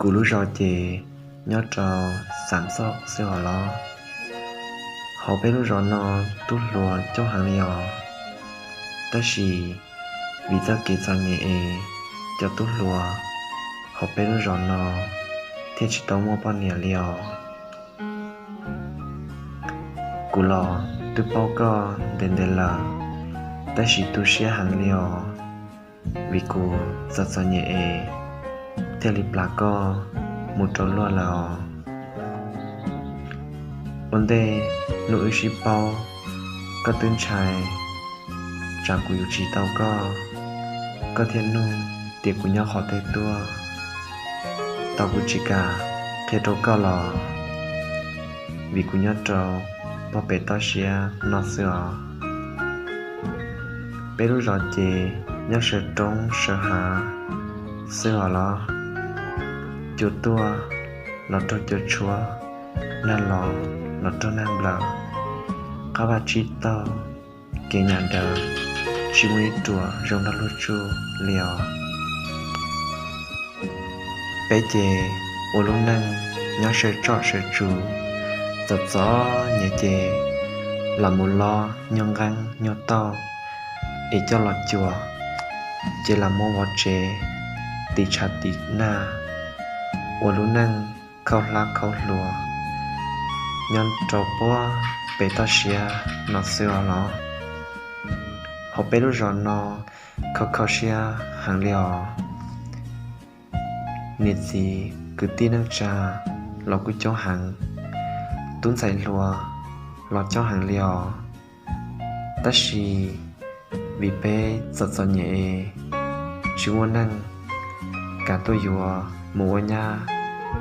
Kuv lub zos ces nyob rau Xam Xauj xwb os los. Hauv peb lub zos no tub hluas coob heev li os, tab sis vim txoj kev txom nyem es cov tub hluas hauv peb lub zos no thiaj tsis tau muaj poj niam li os. Kuv los twb paub koj ntev ntev lawm, tab sis tu siab heev li os, vim kuv txom txom nyem es thiaj li plam koj mus rau luag lawm os. Ua ntej hnub wb sib paub, koj twb ntshai tsam kuv yuav tsis tau koj, koj thiaj nug tias kuv nyob qhov twg tuaj. Tau kuv tsis kam qhia rau koj los vim kuv nyob rau pob pem toj siab no xwb os. Peb lub zos ces nyob sawv roob sawv hav xwb os los. Cua tuaj los raug cua tshuab, nag los los raug nag nplawm, qab vaj tsib taug, kev nyam daws tsis muaj ib ruam zoo nrog luag tsuj li os. Peb ces ua lub neej nyob sawv tsom sawv tsum, txom txom nyem ces lam mus lob nyuag nqeeb nyuag tauj es coj los cuam, ces lam muab vov tsev tiv tshav tiv nag, ua lub neej khaub hlab khaub hluas nyob rau pob pem toj siab no xwb os los. Hauv peb lub zos no kho kho siab heev li os. Niam txiv kwv tij neej tsa los kuj coob heev, tub ntxhais hluas los coob heev li os. Tab sis vim peb txom txom nyem es tsis muaj neeg kam tuaj yuav mus ua nyab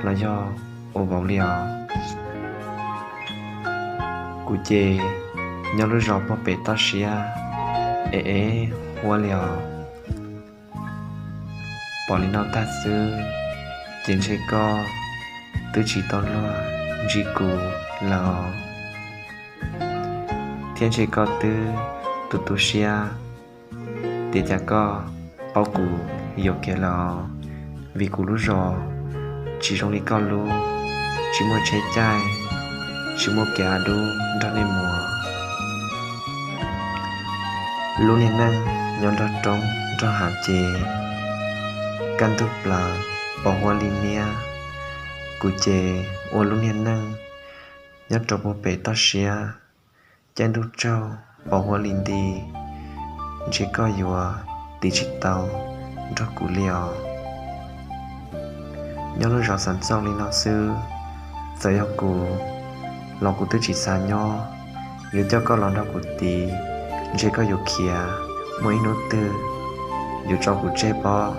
los yog ua vauv li os. Kuv ces nyob lub zos pob pem toj siab es es huab li os. Pom li no tag xwb ces ntshe koj twb tsis tau luag ntsib kuv lawm os, thiab ntshe koj twb tu tu siab tias cas koj paub kuv yuam kev lawm os, vim kuv lub zos tsis zoo li koj lub, tsis muaj tsheb caij, tsis muaj kev av dub nrog nej mus. Lub niag neej nyob nrog roob nrog hav ces kaj ntug plaws pos huab li niab. Kuv ces ua lub niag neej nyob rau puag pem toj siab, caij ntuj tsaug pos huab li nti, ntshe koj yuav tiv tsis tau nrog kuv li os. Nyob lub zos xav txauj li no xwb, txawm yog kuv los kuv twb tsis xav nyob, yuav coj koj los nrog kuv tiv, ntshe koj yuav khiav, muaj ib hnub twg yuav tso kuv tseg pob.